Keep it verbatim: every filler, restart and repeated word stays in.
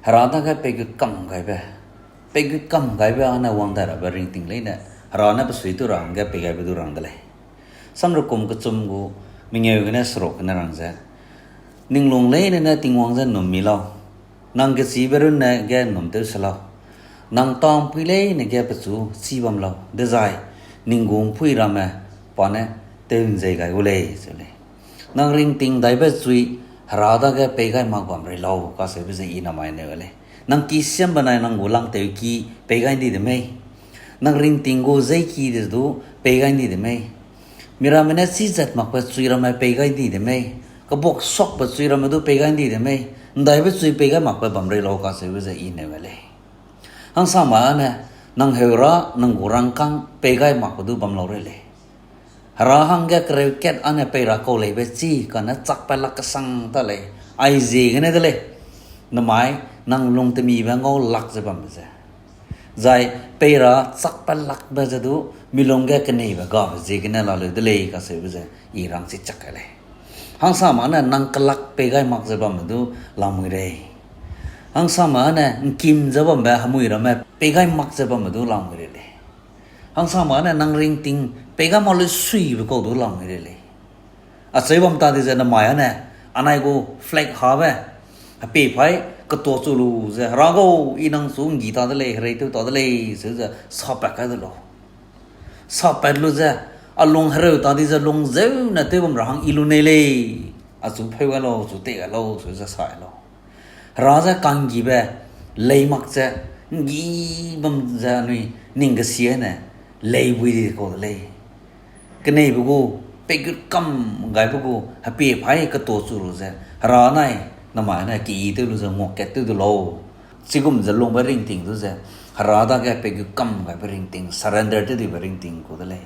Hera dage peigut kam gaibe, peigut kam gaibe âne wang dai rabe ringting leine, Hera ne pe suitu ra hangge pei gaibe du rang de lei. Samrekum kechum gu mengeu gene seruk gene rang ze, ning lung leine ne Tingwang je ’nnum mi lau, nang kechîbe runne ge ’nnum tew se lau, nang tâmpui leine ge pechu chî bam lau, dezai ning gu ’mpui ramme pa ne tew ’nzei gai gu lei, ze lei. Nang ringting daibe chui Hera dage pei gai mak bam rei lau kacheube ze I namai neu lei. Nang ki siam benai nang gu langtewki pei gai ’ndi de mei? Nang ringting gu zeiki de du pei gai ’ndi de mei? Miramme ne chî zat makbe chui ramme pei gai ’ndi de mei? Kebuak suakbe chui ramme du pei gai ’ndi de mei? ’Ndaibe chui pei gai makbe bam rei lau kacheube ze I neu lei. Hangsame âne, nang heu ra nang gu rangkâng pei gai makbe du bam lau rei lei. Hera hangge kereu kat âne pei ra kau leibe chî kane chakpat lak kesang ta lei, aiziegene de lei. Namai nang lungtemibe ngau lak ze bambe ze, zai pei ra chakpat lakbe ze du mi lung ge keneibe gabe ziegene laleu de lei kacheube ze I rangchi chak kai lei. Hangsame âne nang kelak pei gai mak ze bambe du lamui rei. Hangsame âne ’ngkim ze bambe hemui ramme pei gai mak ze bambe du lamui rei lei. Hangsame âne nang ringting pei gai mak lu suibe kau du lamui rei lei. Acheu bam ta di ze namai âne, anai gu flag habe, hepie paî ketuachu lu ze, Hera gau, I nang chu ’nggi ta de lei, hereitew ta de lei, seu ze sapat kai de lau. Sapat lu ze, a lung hereu ta di ze lung zeune tew bam ra hang I lu nei lei, achu pheu gai lau, chu tei gai lau, seu ze sai lau. Hera je ka'nggibe lei mak ze, ’nggi bam ze anui ning kesiane lei bui di kau de lei. Keneibe gu, peigut kam gaibe gu, hepie paî ketuachu lu ze, Hera nai, namai ne keyi tew lu ze nguakat tew du lau. Chigum ze lungbe ringting du ze, Hera dage peigut kam gaibe ringting, surrender tew dibe ringting kau de lei.